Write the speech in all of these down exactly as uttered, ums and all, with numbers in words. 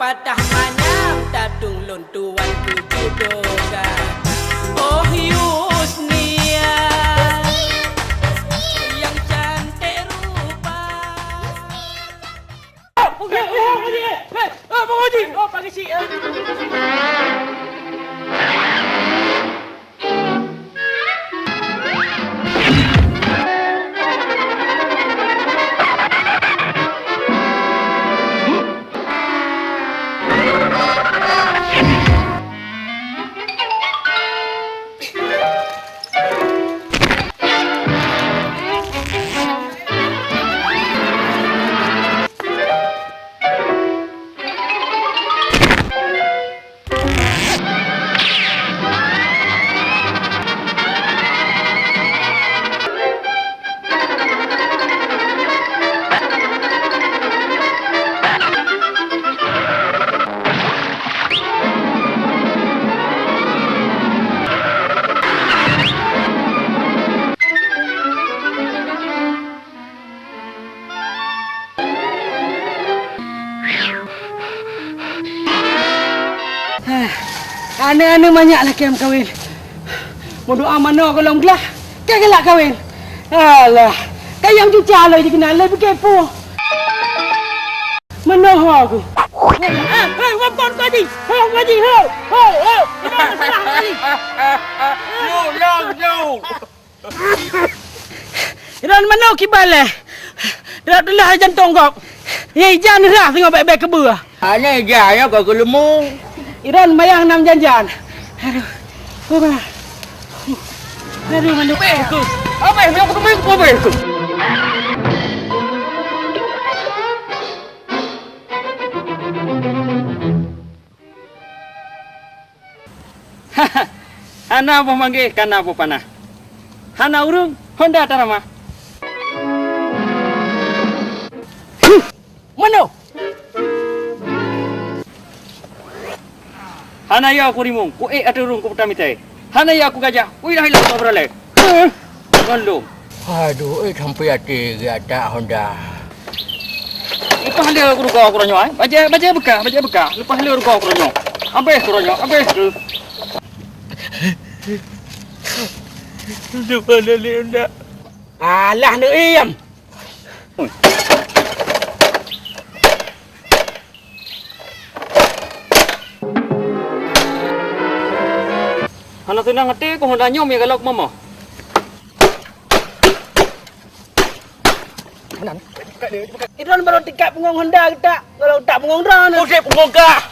Patah manyam tatung lôn tuan keu judo gata. Oh Yusnia, nyang cantik rupa. Aneuk-aneuk manyak lakée meukawen. Meudoa manoe gohlom glah, ka galak kawen. Alah, kayang cuca loi jikeunan lé beukeupue. Manoe ho ku. Ah, hei, wapon tadi. Ho, ngaji, ho. Ho, ho. Salah tadi. Lu, lu, lu. Ron manoe kiban lé. Dak teulah jantong gob. Ye ija neurah singoh bèk-bèk keubeue. Aneh ija nyoe ka geuleumu. Iron mayang nam janjan. Aduh. Ubah. Aduh, manoe. Abeh ku. Abeh, nyoe ku teumé ku abeh ku. Hana boh manggéh, kana boh panah. Hana ureuëng, honda tarama. Manoe? Hana ya aku rimong, ku ék ateueh ureuëng ku peutamitai. Hana ya aku gajah, uilah-ilah kau beuralée. Ngon lôn. Aduh, eh, sampai até geutak honda. Leupah lé rugoe keuroe nyoe, eh. Bajée, bajée beukah, bajée beukah. Leupah lé rugoe keuroe nyoe. Abéh keuroe nyoe, abéh tu. Leupah lé honda. Alah, neuiem. Hana seunang até ku honda nyoe mie galak mama. Iron baru tikat pungong honda geutak, kalau tak pungong ron. Udép pungong kah?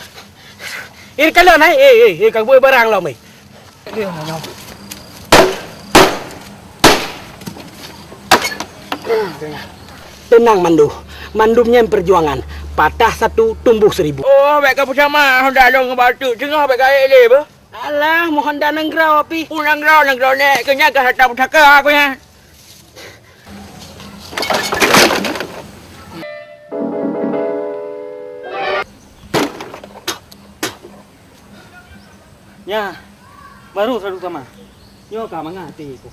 Ini kalau naik, eh, eh, eh, kau buat barang lah, meh. Teunang Mandu, mandum nyan peujuangan, patah satu tumbuh seribu. Oh, bèk ka peucama, honda lôn ngon batuk teungoh bèk ka ék lé beuh. Alah, mohon da nanggroe pih. Peue nanggroe, nanggroe nèk, keu nyan ka hareuta pusaka aku nyan. Nya, baru satu sama. Nyoe ka mangat até ku.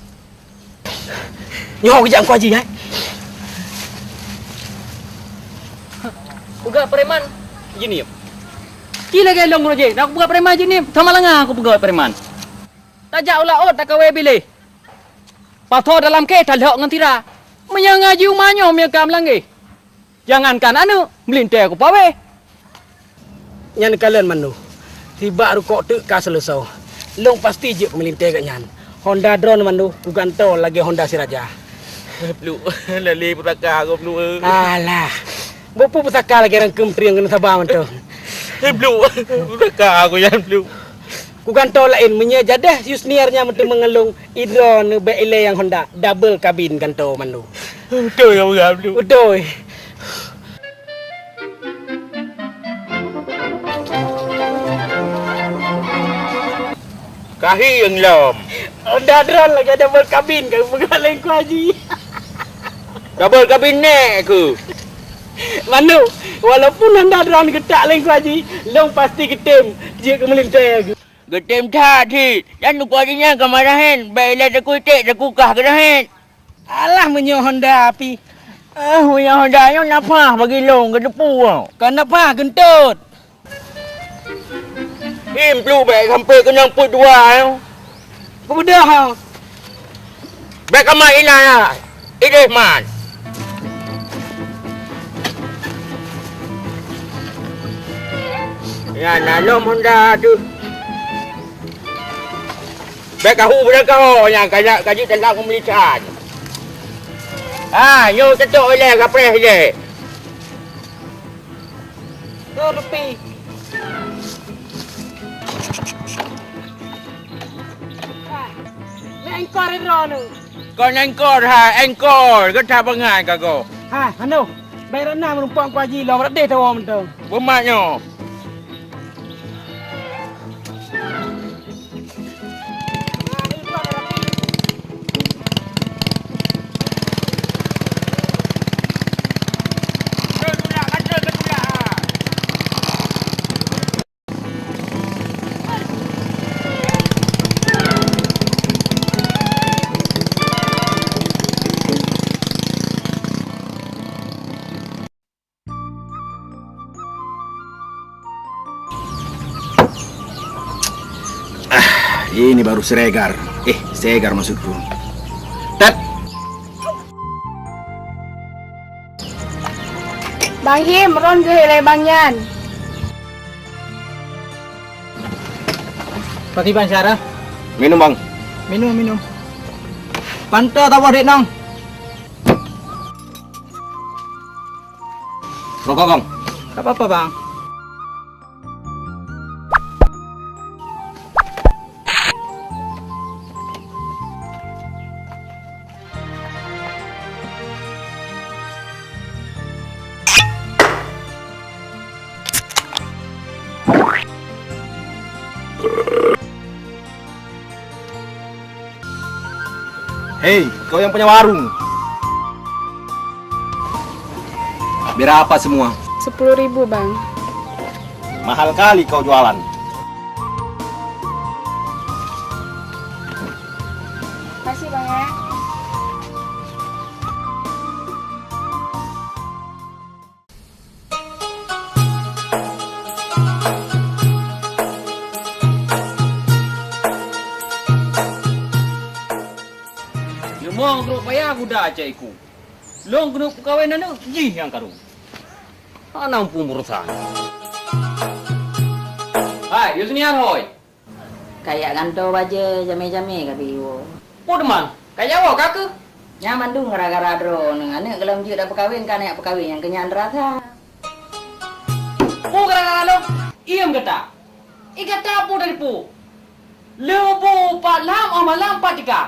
Nyoe kejak Teungku Haji, hai. Peugah preman, Jeunieb. Ci lagèe lôn uroe jéh, dak peugah preman Jeunieb, sama langa aku peugah preman. Tajak u laôt takawé biléh. Pasoe dalam kèh talhok ngon sira. Meunyoe ngaji uma nyoe meunyoe ka meulanggeh. Jangankan aneuk, meulintèe kupawéh. Nyan kalon Mandu. Sibak rukok teuk ka seuleusoe. Lôn pasti jeuet keu meulintèe gobnyan. Honda droen Mandu, kugantoe lagèe honda si raja. Pluek, lali pusaka gob pluek. Alah. Boh peue pusaka lagèe rangkeum trieng keuneuk saba mantong. Pluek, pusaka aku nyan pluek. Kugantoe laén, meunyoe jadeh Yusniar nyan meuteumé ngon lôn, idroe neubèk ilèe nyang honda, double kabin gantoe Mandu. Beutôi ka peugah pluek. Beutôi. Kahieng lom. Honda droen lagèe double kabin ka peugah lé Teungku Haji. Double kabin nèk keuh. Mandu, walaupun honda droen geutak lé Teungku Haji, lôn pasti geutem jeuet keu meulintèe. Geutem that cit, dan Teungku Haji nyan ka marah hen, bèk ilèe takue iték, takue kah keudroe hen. Alah meunyoe honda pih. Ah, meunyoe honda nyoe nafah bagi lôn, geuteupeue. Kon nafah, geuntot. Im pluek bèk sampoe keunong peuet dua, eh. Peubeudoh, ha. Bèk ka mat inan, ha. Ideh man. Ya, na lom honda tu. Bèk ka hu beurangkaho nyang ka, ka jeuet teulang peumelisan. Ha, nyoe teutok ilèe, ka preh ilèe. Tuh, Rupi. Ha, lé engkor droeneuh. Kon engkor, ha, engkor. Geuta bangai ka goe. Ha, hano. Bèk rot na meurumpok Teungku Aji lom, rot deh tawoe mantong. Beumat nyoe. Ah, ini baru seregar. Eh, segar maksudku. Tet. Bang Him, ron geuh ilèe bang nyan. Pakriban Sarah? Minum, Bang. Minum, minum. Pantoe taboh dek nong. Rokok, Bang. Tak apa-apa, Bang. Hei, kau yang punya warung. Berapa semua? Sepuluh ribu, Bang. Mahal kali kau jualan. Makasih, Bang, ya. Leumong keuneuk payah guda cak iku. Lôn keuneuk peukawen aneuk jih nyang karong. Hana muphom urosan. Hai, Yusniar hôi! Kajak gantoe bajèe jamé-jamé ka pih iwoe. Peue teuma? Kajak woe ka keuh? Nyan mandum gara-gara droeneuh. Aneuk gohlom jeuet tapeukawen, ka aneuk peukawen nyang keu nyan rasa. Peue gara-gara lôn? Iem gata! I gata peue dari peue? Leubu pat lam, oh malam pat teuka.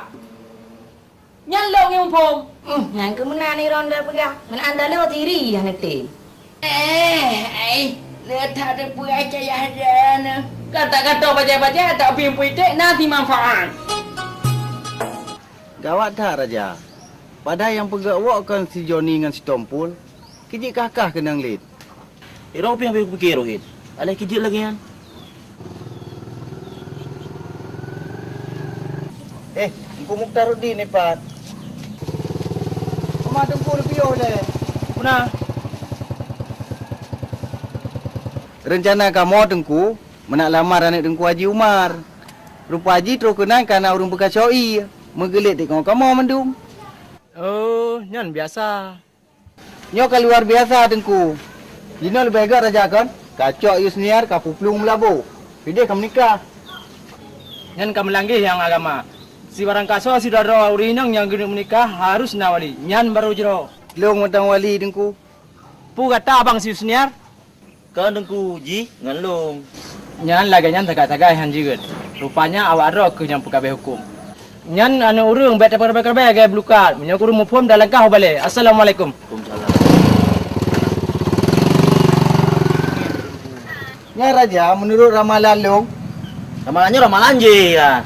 Nyan lôn nyang muphom. Hmm, nyan keuh meunan iron da peugah. Meunan taloe siri hana tem. Eh, ai, le that teupeu ai cayah dan. Kata-kata bajai-bajai tak bim puitek na si manfaat. Gawat that, Raja. Padahai nyang peugèt wok kon si Joni ngon si Tompul. Keu jeuet kah-kah keunong lét. Irong pih habéh kupike roh hit. Aléh keu jeuet lagèe nyan. Eh, Teungku Mukhtaruddin ipat. Uma Teungku neupiôh lé. Puna. Reuncana kamoe Teungku, meunak lamar aneuk Teungku Haji Umar. Rupa jih troh keunan ka na ureueng peukaso ié, meugeulet teuk ngon kamoe mandum. Oh, nyan biasa. Nyoe ka luar biasa, Teungku. Jinoe leubeh gèt raja kon, kacok Yusniar ka peuplueng meulaboh. Pideh ka meunikah. Nyan ka meulangge nyang agama. Sibarang kasoe sidroe-droe ureueng inong nyang geuneuk meunikah harus na wali. Nyan barô jroh. Lôn mantong wali, Teungku. Peue gata abang si Yusniar? Kon Teungku jih ngon lôn. Nyan lagèe nyan sagai-sagai han jeuet. Rupanya awak droe kheueh nyang peukabeh huköm. Nyan aneuk ureueng bèk tapeukeureubeue-keureubeue lagèe bulukat. Meunyoe ureueng muphom, dan langkah u balè. Assalamualaikum. Waalaikumsalam. Nyan raja, meunurot ramalan lôn. Ramalan nyoe ramalan jih, ya.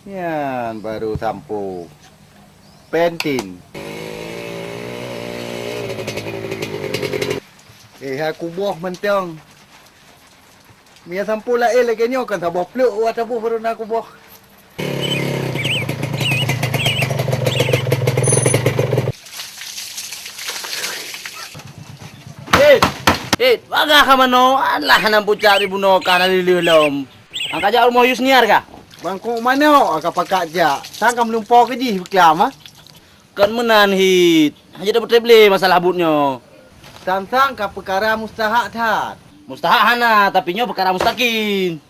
Nyan baru sampoe. Pentin. Eh, hai kuboh mantong. Meunyo sampôh laén lagèe nyoe kan saboh plôk, wah, saboh baru na kuboh. Hei, hei, bagah ka manoe, alah, hana pucak di bunoe ka na lileuh lom. Angka jak rumoh Yusniar kah? Bangkôk manok ka pakat jak, sang ka meulumpo keu jih beuklam, ah. Kon meunan hit, hana tapeutrép lé masalah buet nyoe. Sang-sang ka peukara mustahak that. Mustahak hana, tapi nyoe peukara mustakim.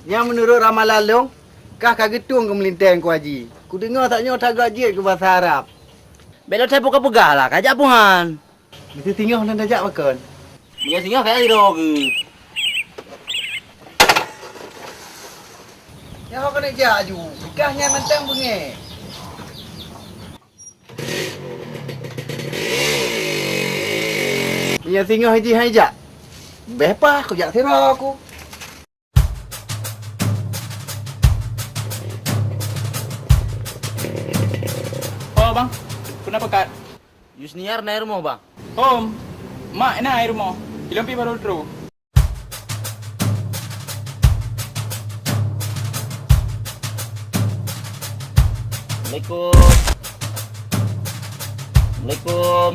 Nyan meunurot ramalan lôn, kah ka geutueng keu meulintèe Teungku Haji. Kudeungoe saat nyoe that gak jeuet keu basa Arab. Bèk lôn peugah-peugah lah, ka jak puhan. Meusé singoh lôn tajak pakon? Meunyoe singoh kaya sidroe geuh. Nyoe keuneuk jak aju, kah nyan mantong beungéh. Meunyoe singoh jih hai jak, bèk paih kujak sidroe ku. Oh, bang. Kenapa, Kak? Yusniar na i rumoh, bang? Hom. Mak na i rumoh. Ilôn pi baru trôh. Assalamualaikum. Assalamualaikum.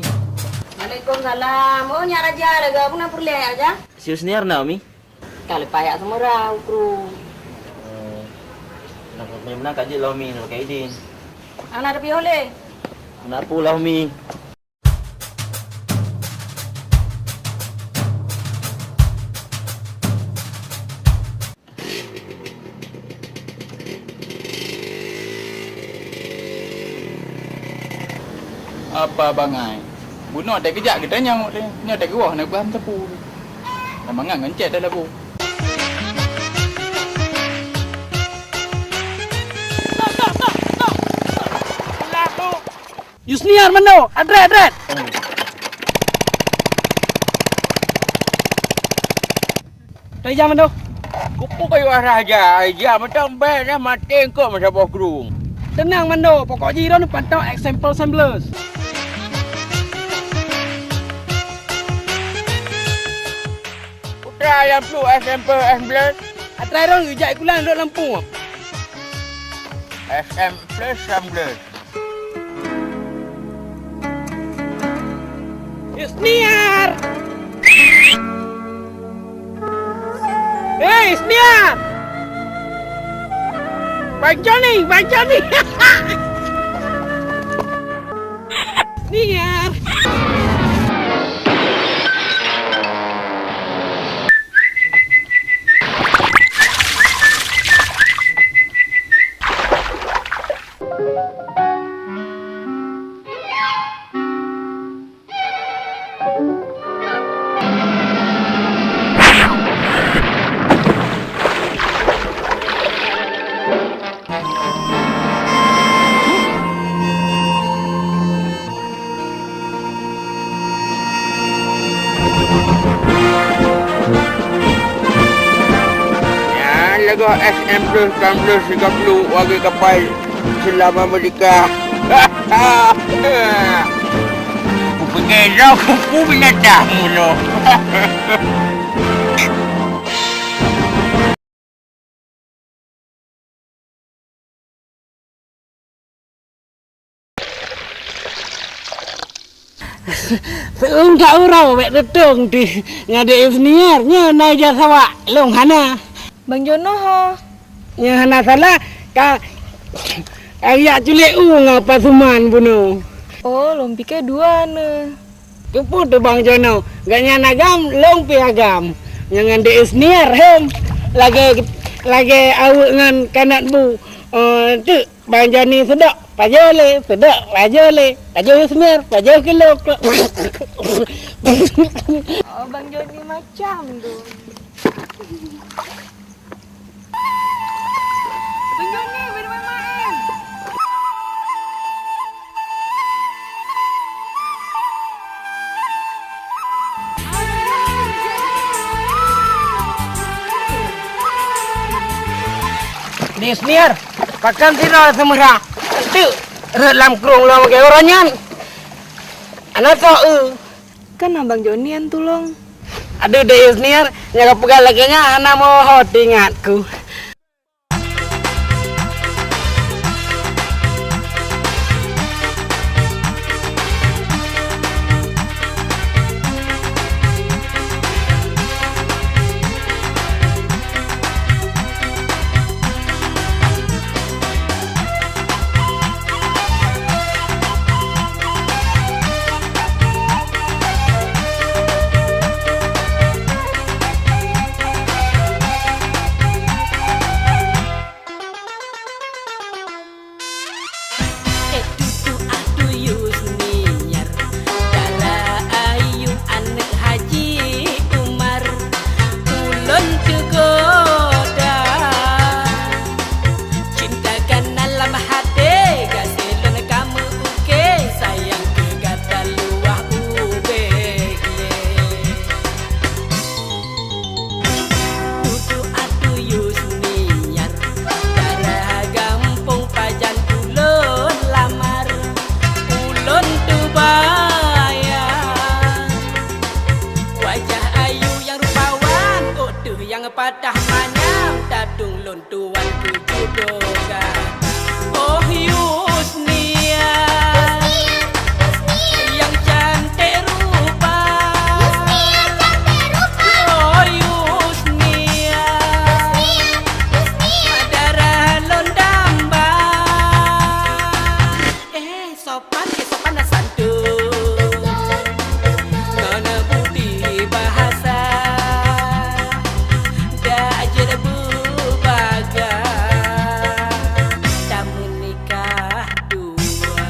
Waalaikumsalam. Oh, nyak Raja dah gak. Apa nak perlu ya, Raja? Si Yusniar na, Umi? Ka leupah jak Seumera, u krueng. Oh. Nah, meunan ka jeuet lom, Mi, nurut keu idin. Hana tapiôh lé. Hana peue lom, Mi. Apa bangai? Bunoe teukeujak geutanyong, nyoe teukeujak geuwoe hana geupeugah meuteupeu. Lam mangat ngon cét dah labu. Yusniar meunoe, adret, adret. Tajam meunoe. Kupu kayu arah aja, aja mantong bèk dah maté engkau masa boh krueng. Tenang meunoe, pokok jih droeneuh pantau example sembilan belas. Putra nyang pluek example sembilan belas. Atra droeneuh jak ikulan lôn lampung. Example sembilan belas. Yusniar! Hei, Yusniar! Bang Joni, Bang Joni! Yusniar! Nyan lagoe S M plus, S M plus tiga puluh, wagée kapai seulama meudika. Kupike droe kupu binatang mulo. Seueung ka uroe bék teutông di ngadek Yusniar, nyoe na ija sawak lông hana. Bang Jono ho? Nyoe hana salah, ka, ka yak culék u ngon Pasuman bunoe. Oh, lôn pike dua neu. Keupeue teu Bang Jono, gobnyan agam, lông pih agam. Nyang ngon Dek Yusniar hem, lagée, lagée aweuek ngon kanat bu. Eh, teuk, Bang Joni seudok, pajoh lé, seudok, pajoh lé, pajoh Yusniar, pajoh keu lôn. Oh, Bang Joni macam tu. Bang Joni, beri main-main. Ni Yusniar, pakon sidroe Seumera? Teuk. Rhot lam krueng lom lagèe uroe nyan. Hana soe eu. Kan abang Joni nyang tulông. Aduh, Dek Yusniar, nyang ka peugah lagèe nyan hana meuho teuingat ku. Eh, tutu atu Yusniar, dara ayu aneuk Haji Umar, ulôn teugoda. Cinta kana lam haté, gaséh lôn ka meu-uké, sayang keu gata luwah ubé hié. Tutu atu Yusniar, dara gampông pajan ulôn lamar, ulôn teubayang. Wajah ayu nyang rupawan, ôk teuh nyang patah manyam, tatung lôn tuan keu judo gata. Oh Yusnia, nyang cantik rupa. Oh Yusnia, dara lôn damba. Eh, sopan, eh, sopan dan santun. Ngon budi bahasa. Dak jeuet beubaga. Tameunikah dua.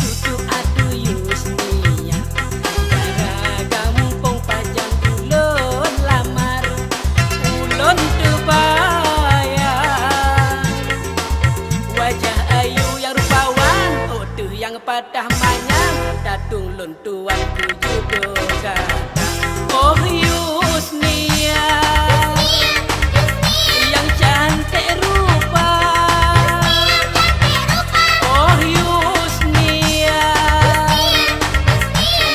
Tutu atu Yusnia, dara gampông pajan ulôn lamar, ulôn teubayang. Wajah ayu nyang rupawan, ôk teuh nyang patah manyam, tatung lôn tuan keu judo gata. Oh Yusnia, nyang cantik rupa. Oh Yusnia,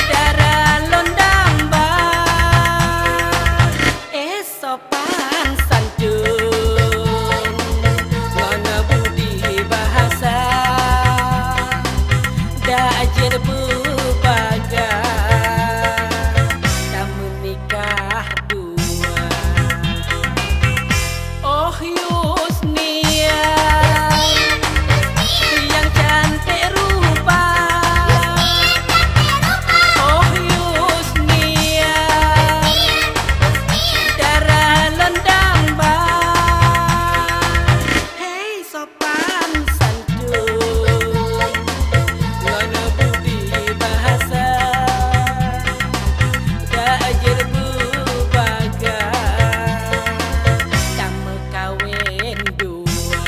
dara lôn damba. Eh, sopan santun ngon budi bahasa, dak jeuet beubaga, tameunikah dua. Oh Yusnia, nyang cantik rupa. Oh Yusnia, dara lôn damba. Hei, sopan santun ngon budi bahasa, dak jeuet beubaga, tameukawen dua.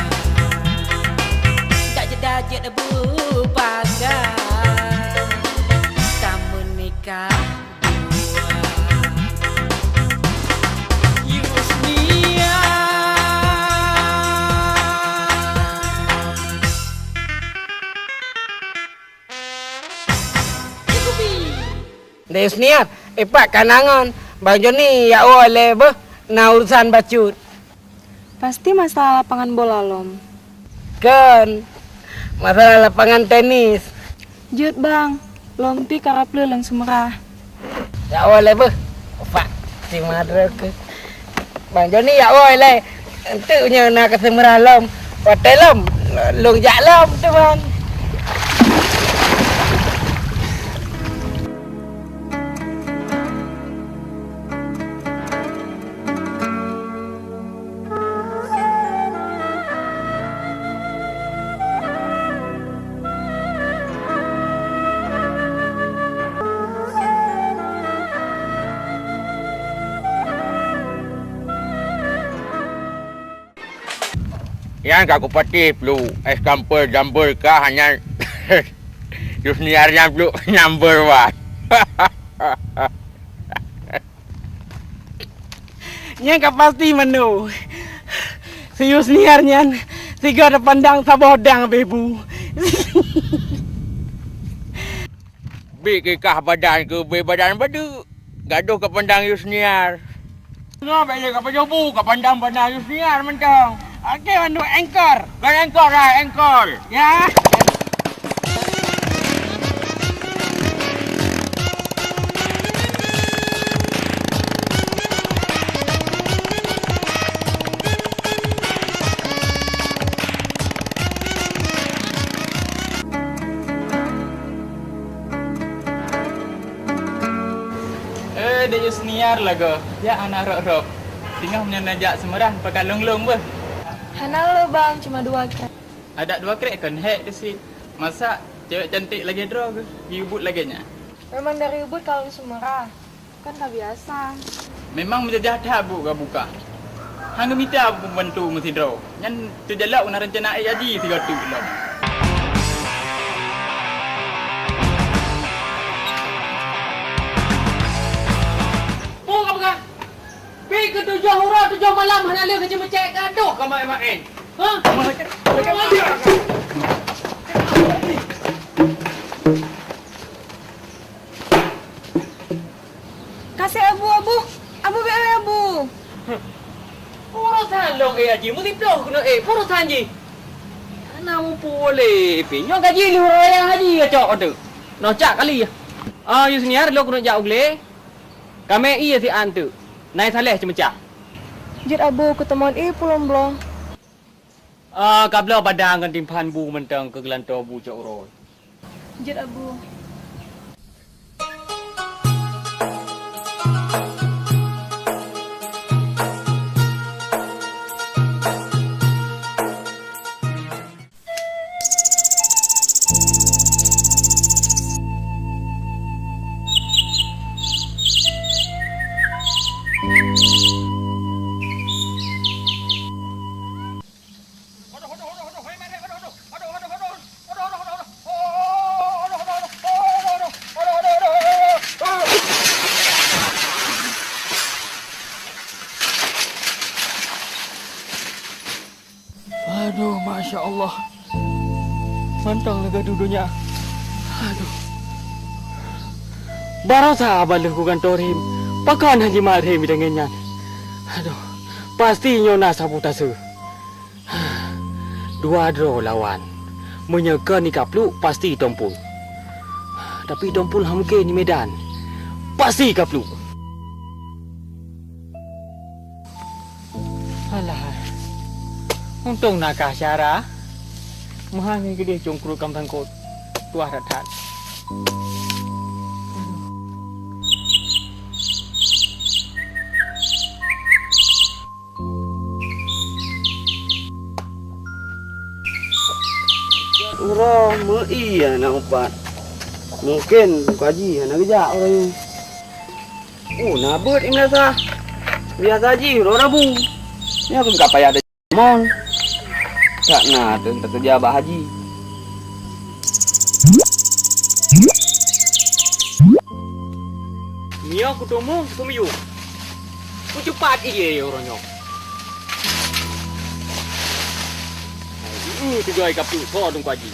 Dak jeuet, dak jeuet beubaga, tameunikah dua. Yusnia. Dek Yusnia, eh, pat ka na ngon Bang Joni, jak woe lé beuh, na urusan bacut. Pasti masalah lapangan bola lom. Kon, masalah lapangan tenis. Jeuet bang, lom pih karab lé lam seumeurah. Jak woe lé beuh, Pak, si madra keuh. Bang Joni jak woe lé, enteuk nyoe na keu seumeurah lom. Watèe lom, lôn jak lom teuma. Nyan ka kupatéh pluek, es campur jambul kah nyan. Yusniar nyan pluek number one. Nyan ka pasti meunoe. Si Yusniar nyan sigoe tapandang saboh dang beu bu. Bit keu kah badan keu beu badan badeuk. Gadoh ka pandang Yusniar. Nyoe bèk lé ka pajoh bu, ka pandang-pandang Yusniar mantong. Oke, mandum engkor. Bukan engkor lah, engkol. Ya. Eh, Dek Yusniar lagoe, jak hana rop-rop. Singoh meunyoe neujak Semeurah pakat lôn-lôn beuh. Hana lé bang, cuma dua krek. Adak dua krek kon hék keusit. Masak cewek cantik lagèe droe geuh, di ubit lagèe nyan. Memang dari ubit kalon Semeurah. Kan ka biasa. Memang meujajah that bu ka buka. Hana mita pembantu meusidroe. Nyan teujalak na rencana ék haji sigoe teuk lom. Bu ka peugah, pi keu tujoh uroe tujoh malam hana lé keuci meucék gadoh ka maén-maén. Hah? Kasih abu, abu. Abu bèk abu. Urosan lôn ék haji, meusiplôh keuneuk ék, urosan jih. Hana mupu lé, pi nyoe gaji lheueh raya haji gacok teuk. Noh cak kali. Ah, Yusniar, lôn keuneuk jak u glé. Kamé ié si An teuk. Nai Saleh ceumeucah. Jeuet abu keuteumon ié pulom bloe. Ah, kabloe padang ngon timphan bu mantong keu geulantoe bu cok uroe. Jeuet abu. Aduh, masya Allah. Mantong lagèe dudonya. Aduh. Barosa baleuh ku gantoe rhem. Pakon Haji Mat rhem deungon nyan. Aduh. Pasti nyoe na sabotase. Dua droe lawan. Meunyoe kon i kapluek, pasti Tompul. Tapi Tompul hana mungken di Medan. Pasti kapluek. Alah. Untông na kah syara. Meuhana geudeh cungkruet kam sangkot. Tuah that-that. Uroe meu-ie na upat. Mungken Teungku Haji hana geujak uroe nyoe. Oh, na beuet i meunasah. Biasa jih uroe Rabu. Nyoe keuh ka payah teurimong. Ka na teuh teukeujah bak haji. Nyoe kuteumong seumeuyueng. Kucupat ie uroe nyoe. Hai, tiga i kapluek soe Teungku Haji.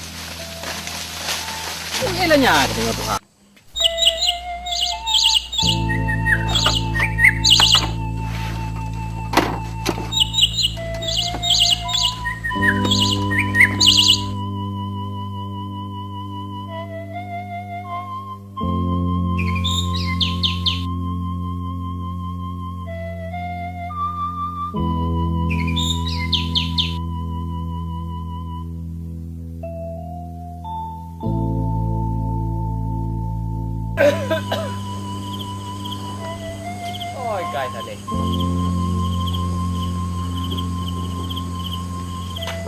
Nyoe lanya deungon Tuhan. Oi, Kai Saleh.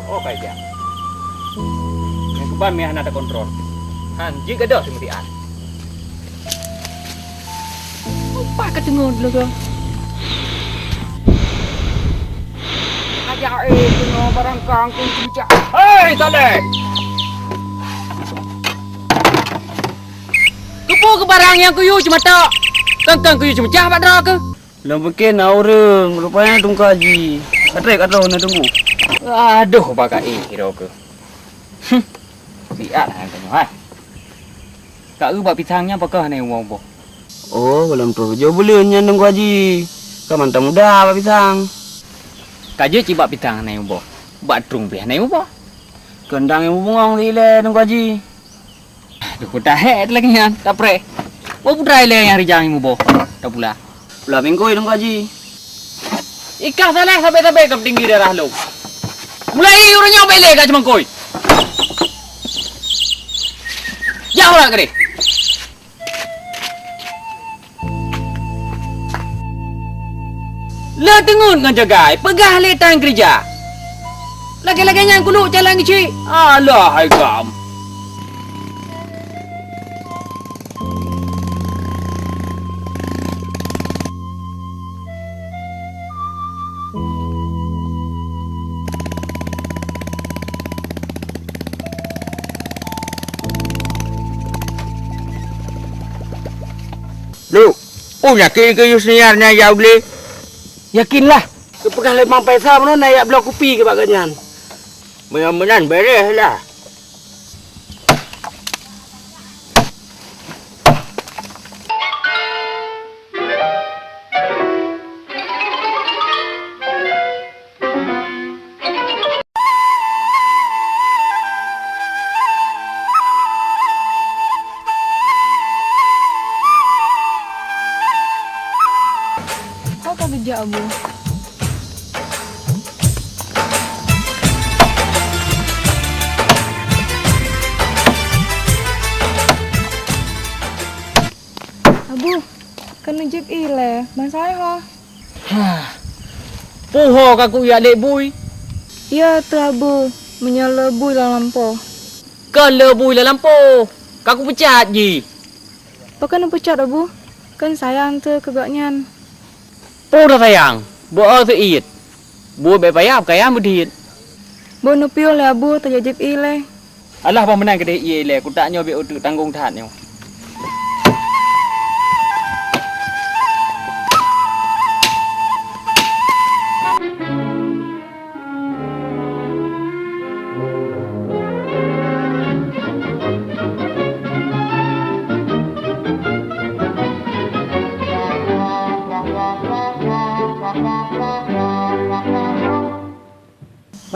Oh, Kai Siang. Nyang keuban meuhana takontrol. Han, jeuet gadôh teumeusiat. Upah ka teungoh leuga. Ya eh, keunoe barang kang keu cicak. Hei, Saleh! Keupeue keu barang nyang kuyue ceumatok? Kang-kang kuyue ceumeucah bak droe keuh? Lôn pike na ureuëng, rupanya Teungku Haji. Ka trép ka troh na teungku. Adoh, baka éh droe keuh. Huh. Siat hai tanyoe hai. Ka eu bak pisang nyan pakon hana uboh-uboh? Oh, gohlom troh jeuet buleuen nyan Teungku Haji. Ka mantong muda bak pisang. Ka jeuet cit bak pisang hana uboh. Bak trueng pih hana uboh. Keundang nyang bungong si ilée Teungku Haji. Aduh, kuta hek lagée nyan, tapreh. Wo putra ilée nyang rijang nyang muboh, tapula. Pula mingkui Teungku Haji. Ikah salah sabé-sabé ka tinggi darah lom. Mulai ureuëng nyoe bele ka cemangkui. Jak urat keudeh. Le teungeut ngon jagai, peugah lé tan keurija. Lagée-lagée nyan kuluk jalan keuchik. Alah hai gam. Lu, peue yakin keu Yusniar nyan ya ulée? Yakinlah. Keupeugah lé Mang Faisal meunan na jak bloe kupi keu bak gobnyan. Meunan-meunan beureh lah. Ho ka geujak, Abu? Abu, keuneuk jieb ilée, ban saai ho? Hah. Peue ho ka kujak lé bui? Ya teuh Abu, meunyoe le bui lam lampôh. Kon le bui lam lampôh, ka kupeucat jih. Pakon neupeucat Abu? Kon sayang teuh keu gobnyan. Peue dah sayang, beu-o seuiet. Buet bèk payah, peukayan beudit. Beu neupiôh lé Abu tajak jieb ilée. Alah, bah meunan keudeh ié ilée, kutak nyoe bèk uteuk tanggong that nyoe.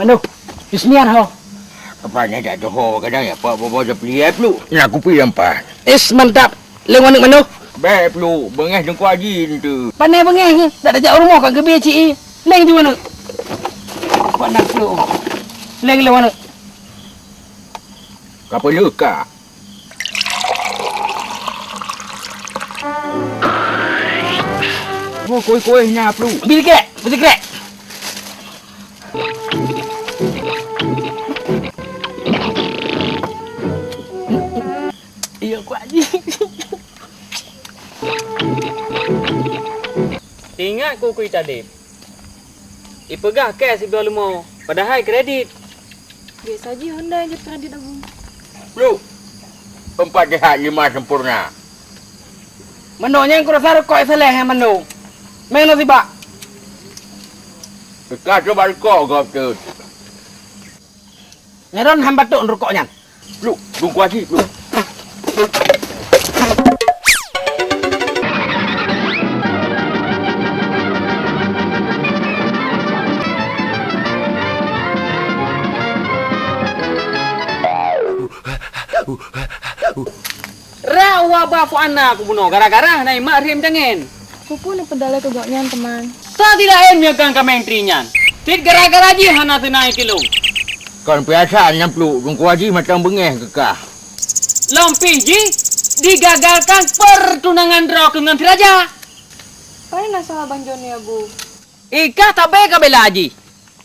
Manoh, Yusniar ho. Apa nyan dak doho kadang ya, Pak Bobo je peuliai Pluk. Nak kupi lampa. Is mantap. Leng waneuk manoh. Bèk Pluk, beungèh Teungku Haji tu. Pane beungèh ke? Dak tajak u rumoh ka geubie ci i. Leng ju waneuk. Pak nak Pluk. Leng leng waneuk. Ka peuleuka. Oh, koi-koi nya Pluk. Bi krek, bi krek. Iya, Pak Haji. Ingat kukui tadi. Ipeugah cash sibeuleumo, padahai kredit. Biasa ji Honda je kredit, Abu. Lu, empat sehat lima sempurna. Mano nyang kurasa rukok Saleh nyang mano. Meng no sibak. Teuka coba rukok gob tu. Nyaron han batuk rukok nyan. Lu, dungkua ji, lu. Rak wabah fu'ana kubunoe gara-gara hana imat rhem tangen. Peue-peue neupeudalai keu gobnyan teuma? Sa silaén meunyoe kan kaméng tri nyan. Cit gara-gara jih hana seunai kilong. Kon piasa nyang pluek, dungkua jih mantong beungéh keukah. Lom pih jih digagalkan pertunangan droe keuh ngon si raja. Pane na salah Bang Joni, Abu? Ikah tabé ka bela jih.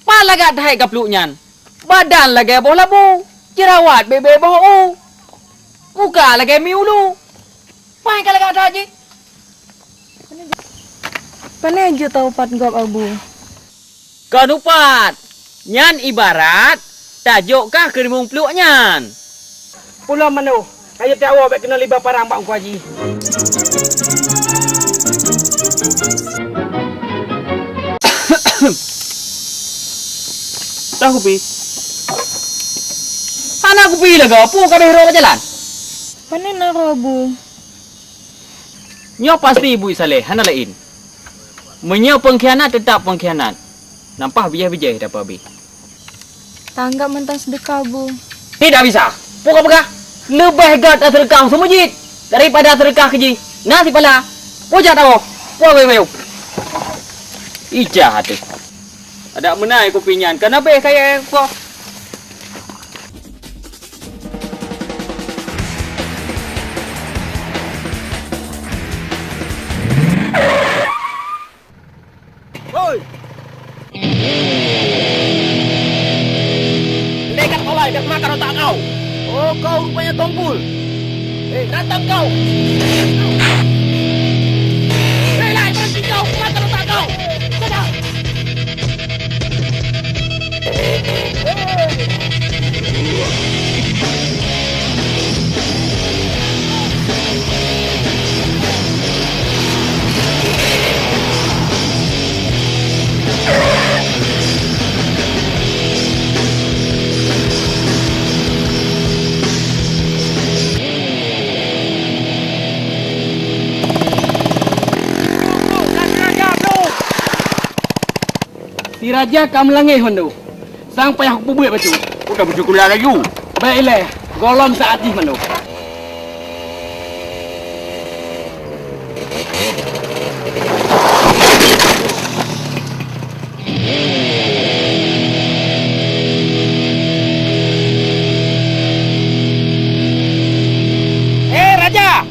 Pat lagak that ka pluek nyan. Badan lagée boh labu, jerawat bèk-bèk boh u. Muka lagée mi ulu. Pai ka lagak that jih. Pane jeuet taupat gob, Abu? Kon upat, Nyan ibarat tajok kah keu rimueng pluek nyan. Pulo manoe, kayée tawoe bék keunoe liba parang bak Teungku Haji. Tahu pi. Hana kupi lagak, peue ka béh rot jalan? Pane na roh bu? Nyoe pasti Ibu Saleh, hana laén. Meunyoe pengkhianat, teutap pengkhianat. Nampah bijéh-bijéh dapat abéh. Tanggap mantong seudeukah, Bu. Tidak bisa. Peue ka peugah? Leubeh gét taseudeukah u meuseujid daripada taseudeukah keu jih. Na sipala. Peue jak tawoe? Peue bayu-bayu? Ijah até. Adak meunai kupi nyan, kana béh kayée ko. Hoi! Dekat mulai, dah makan otak kau. Oh, kau rupanya tompul. Eh, rantang kau. Eh, lai, berhenti kau, makan otak kau. Sudah. Si raja ka meulangéh mandum. Sang payah kupeubuet bacut. Udah bersyukurlah laju. Baik ilée, gohlom saat jih mandum. Eh, raja!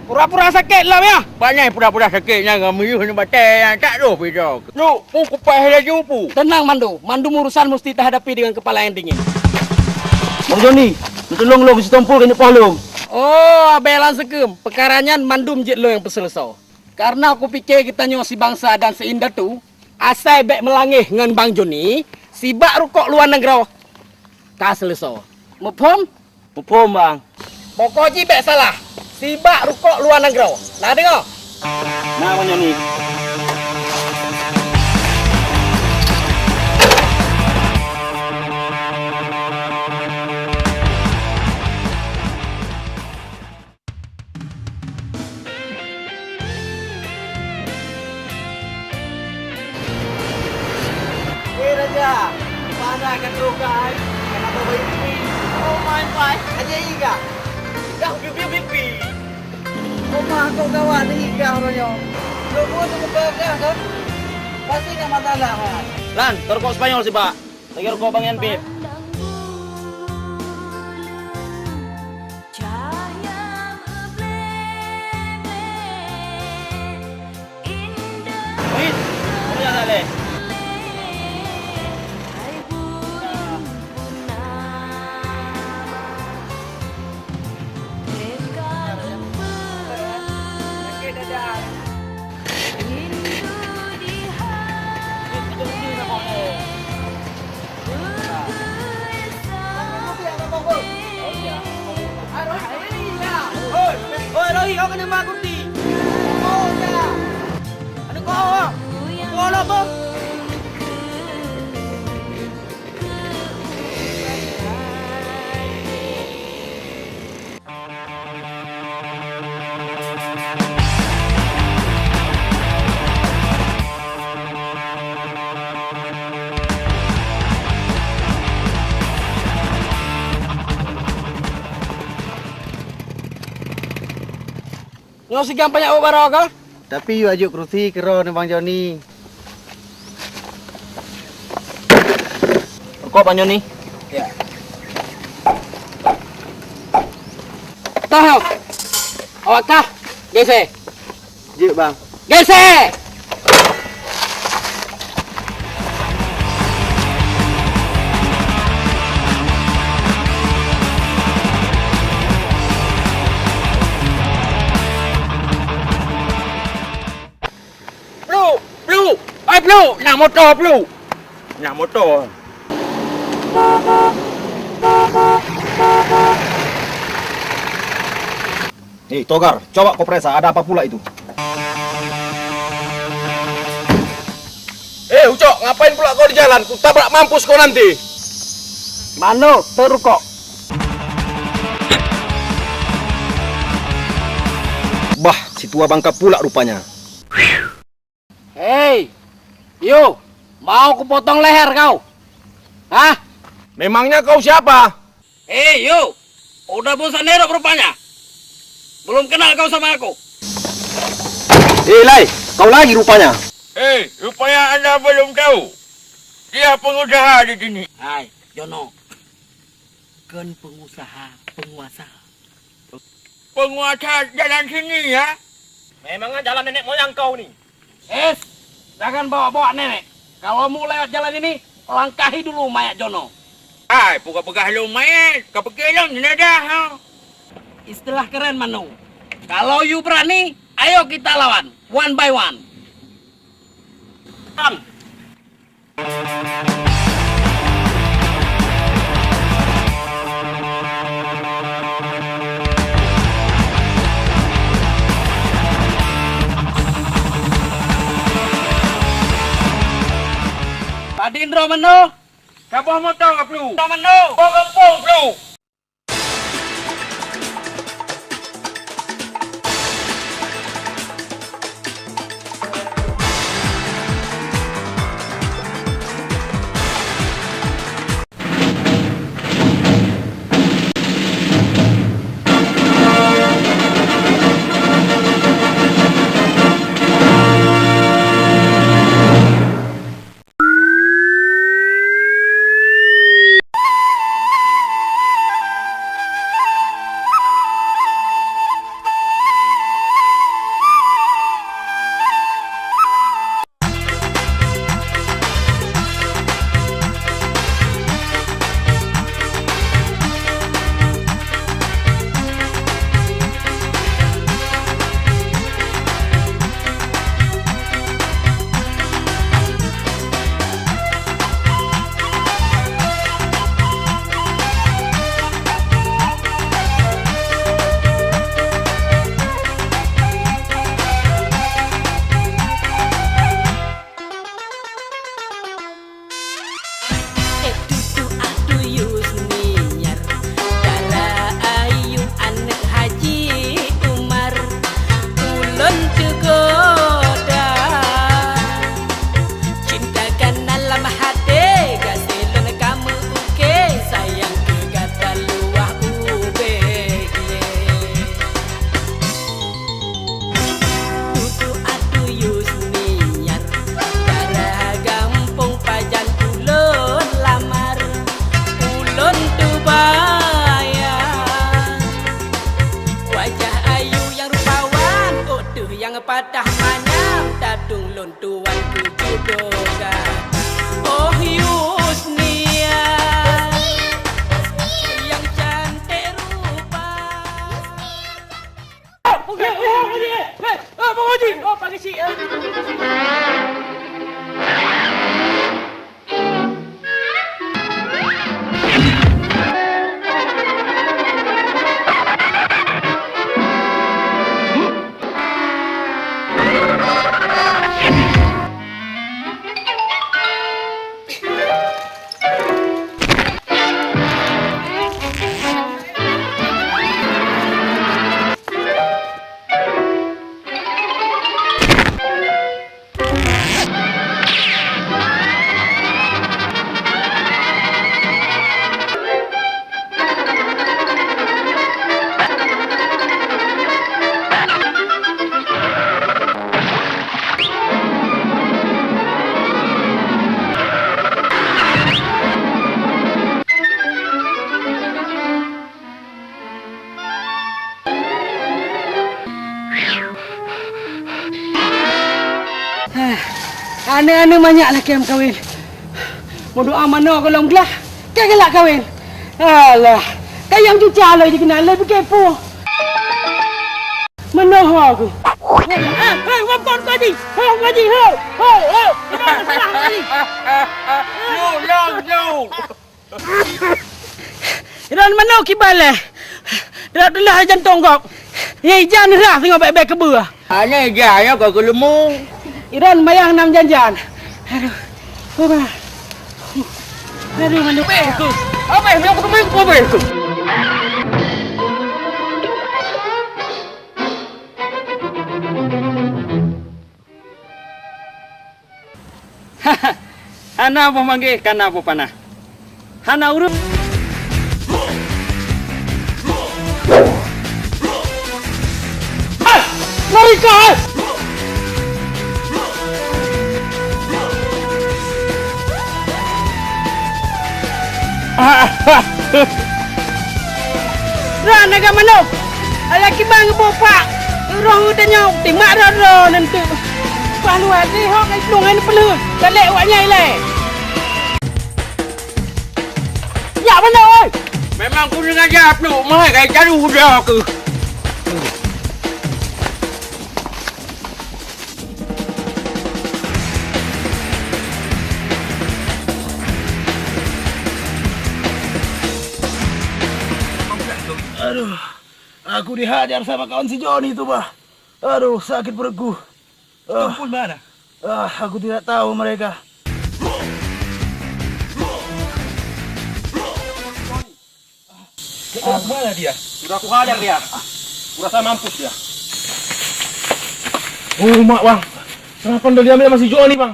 Pura-pura sakét lom, ya? Pane pura-pura sakét nyan ngon meuyuh nibak batée nyan tak roh pih droe. Nyoe, peue kupaih laju, peue? Tenang, Mando. Mandum urusan musti tahadapi dengan kepala yang dingin. Bang Joni, neutulông lôn keu si Tompul keu neupoh lôn. Oh, Abang Lan Seukeuem, peukara nyan mandum jeuet lôn nyang peuseuleusoe. Karena kupike geutanyoe sibangsa dan seindatu, asai bék meulangéh ngon Bang Joni, sibak rukok luwa nanggroe ka seuleusoe. Muphom? Muphom, Bang. Pokok jih bék salah. Sibak rukok luwa nanggroe. Na deungoe? Na, Bang Joni. Eh, Raja, mana ka troh kai? Kenapa bayi pipi? Oh, my, my. Aja iga. Dah pipi pipi. Rumah kau kawan iga uroe nyoe. Kau tu buka gah kan? Pasti nak masalah kan? Lan, terkok Spanyol sih, Pak. Lagi rukok Bang Yan, Bib. Wih, boleh tak, Leh? Oi, Rohi, kau kena makan kuti. Kau dah. Ada kau. Kau lah, Bang. Nyoe sigam banyak buet baroe kah? Tapi yue ajok keurusi keudroe nibak Bang Joni. Rukok Bang Joni. Ya. Toh, awak kah? Gese. Jeuet, Bang. Gese! Pluk! Pluk! Ai, Pluk! Na moto, Pluk! Na moto! Hei, Togar, coba kau periksa ada apa pula itu. Eh, Ucok, ngapain pula kau di jalan? Kutabrak mampus kau nanti. Mano, terukok. Bah, si tua bangka pula rupanya. Hei, Yu, mau kupotong leher kau? Hah? Memangnya kau siapa? Hei, Yu, udah bosan hidup rupanya? Belum kenal kau sama aku? Eh, Lai, kau lagi rupanya. Eh, rupanya anda belum tahu. Dia pengusaha di sini. Hai, Jono. Kon pengusaha, penguasa. Penguasa jalan sini, ya? Memangnya jalan nenek moyang kau ni? Eh, jangan bawa-bawa nenek. Kalau mau lewat jalan ini, langkahi dulu mayat Jono. Hai, peugah-peugah lôn mayat, ka pikir lôn jenazah, ha? Istilah keren, Mano. Kalau you berani, ayo kita lawan, one by one. Bang. Padin droe meunoe? Saboh moto ka plu. Droe meunoe? Saboh gampông plu. Eh, tutu atuyus ninyar, dara ayu aneuk Haji Umar, ulôn teugoda. Cinta kana lam haté, gaséh lôn ka meu-ukée, sayang keu gata luwah ubé glé. Tutu atuyus ninyar, dara gampông pajan ulôn lamar, ulôn teubayang. Wajah ayu nyang rupawan, ôk teuh nyang patah manyam, tatung lôn tuan keu judo gata. Oh Yusnia, nyang cantik rupa. Hah, aneuk-aneuk manyak lakée meukawen. Meudoa manoe goh lom glah, ka galak kawen. Alah, kayang cuca loi jikeunai lé bikeue po. Meunoe ho ku. Ah, hei, wapon Pak Haji. Ho, Pak Haji, ho. Ho, ho. Kenapa salah, Pak Haji? Yuk, yuk, yuk. Iran manoe kiban lé. Rot teulah jantong gob. Nyang ija neurah singoh bèk-bèk keubeue. Hana ija nyoe ka geuleumu. Iran mayang nam jan-jan. Aduh. Aduh, aduh. Bèk keuh. Abéh, nyoe keuteumé keuh bèk keuh. Hana boh manggéh, kana boh panah. Hana ureueng. Ah! Lari kah, eh! Droe naga manok! Alah kiban geuboh pak! Roh tanyoe timak droe-droe nan teuk! Bah luwa jih hok ai plueng hai neupeuleueh! Talèk awak nyan ilèe! Jak manok, oi! Memang kudeungo jak pluek meuhai kai jalu udah keuh! Aduh, aku dihajar sama kawan si Joni tu, bah. Aduh, sakit perutku. Ah. Tumpul mana? Ah, aku tidak tahu mereka. Kemana dia? Sudah kuhajar dia. Kurasa mampus dia. Oh, mak, Bang. Kenapa udah diambil sama si Joni, Bang?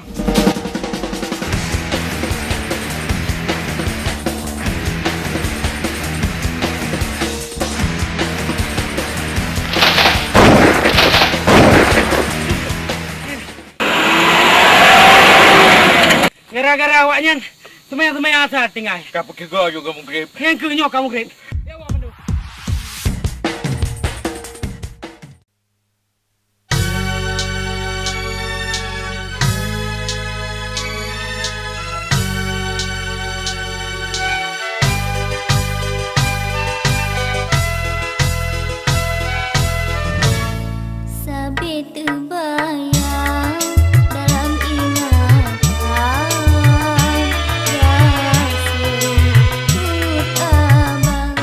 Gara-gara awak nyan, seumayang-seumayang asar tinggai. Ka peukeugö juga mugrib. Nyang keu nyoe ka mugrib. Ya, awak mandum. Sabe teubayang dalam ingatan, gaséh peuet abang.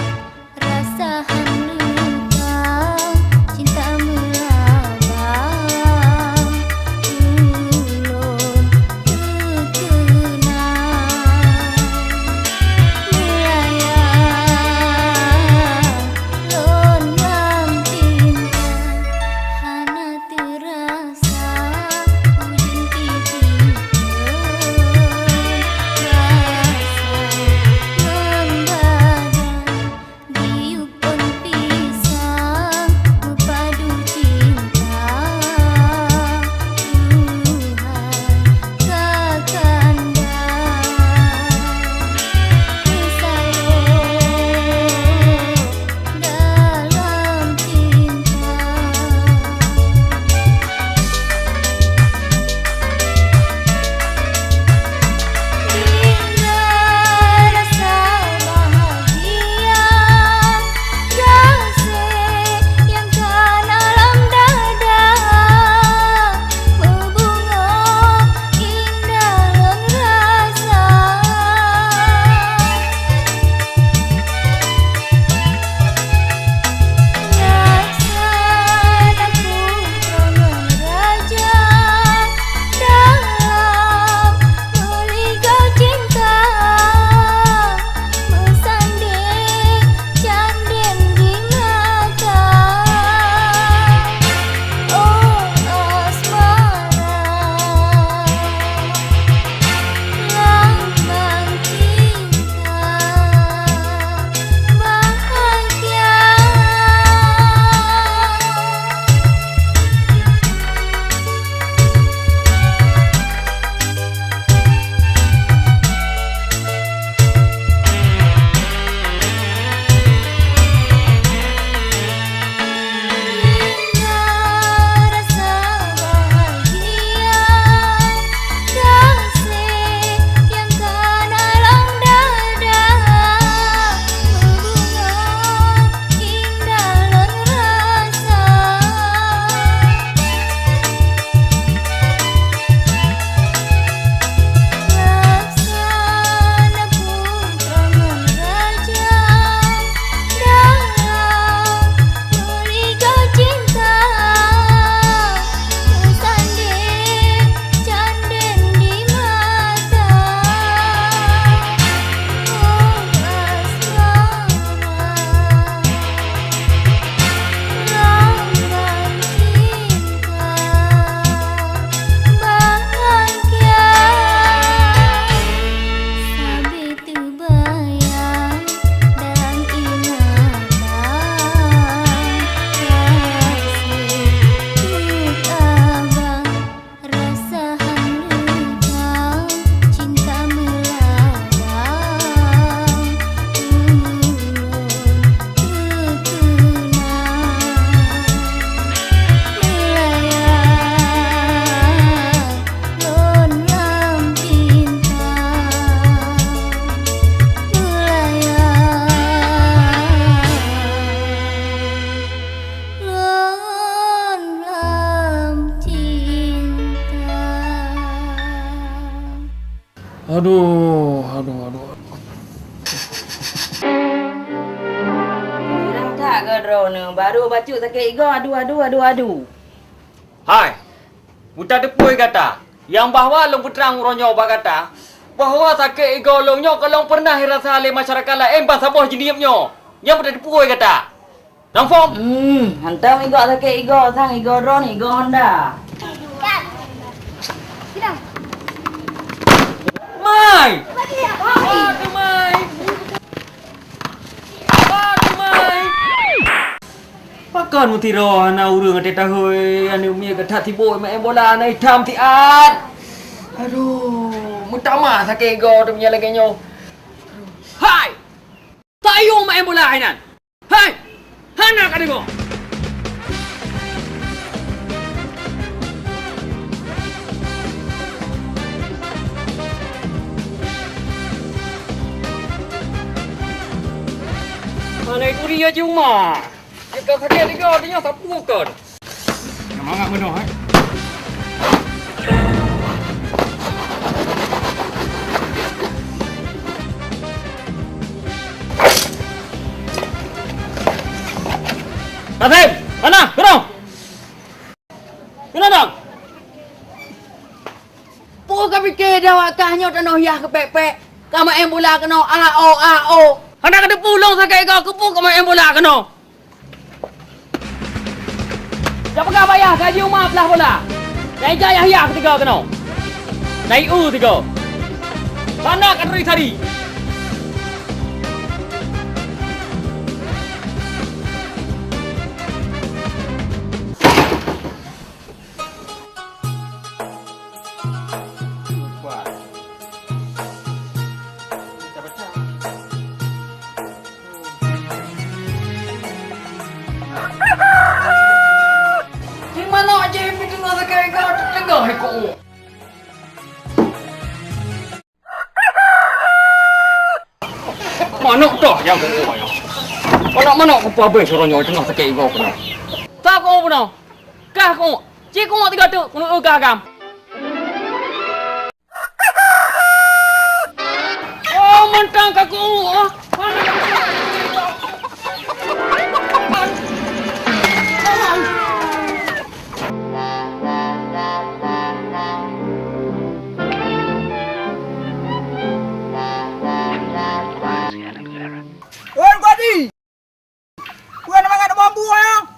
Aduh, aduh, aduh. Kurang that keu droeneuh, baru bacut sakét igoe, aduh, aduh, aduh, aduh. Hai, beutateupeue gata, nyang bahwa lôn peutrang uroe nyoe bak gata, bahwa sakét igoe lôn nyoe ka lôn peureunah rasa lé masyarakat laén ban saboh jeuet nyoe. Nyan beutateupeue gata. Nang phom. Hmm, hantom igoe sakét igoe, sang igoe droeneuh, igoe Honda. Mai! Aduh, mai! Aduh, mai! Pakon meusidroe hana ureueng até tahôi, aneuk miet gata sibok maén bola, na itam siat. Aduh, meutamah sakét igoe teuh meunyo lagèe nyoe. Hai! Tayue maén bola hai nan. Hai! Hana ka deungoe! Hana ikuri ya cuma. Jika sakét tiga, artinya sapu kan. Semangat meunoe, eh. Kasim, sana, keunoe. Keunoe dong. Peue ka pike di awak kah nyoe tanoh yah keupék-pék? Ka maén bola keunoe, a o, a o. Hana ka teupeu lôn sakét igoe keupeue ka maén bola keunoe. Ka peugah bak yah, ka jiyue ma plah bola. Nyang ija yah-yah keutiga keunoe. Na ié tiga. Hana ka turi sari. Di manoe jih pih teungoh sakét igoe, teungoh ikôt. Manok toh nyang keukuek nyoe. Manok-manok kupabeh suroh nyoe teungoh sakét igoe keunoe. Ka keukuek bunoe. Kah keukuek. Cit keukuek tiga teuk keuneuk eu kah agam. Oh, mantong ka keukuek, ah. Oi, Guadi! Peue na mangat bambu, ha?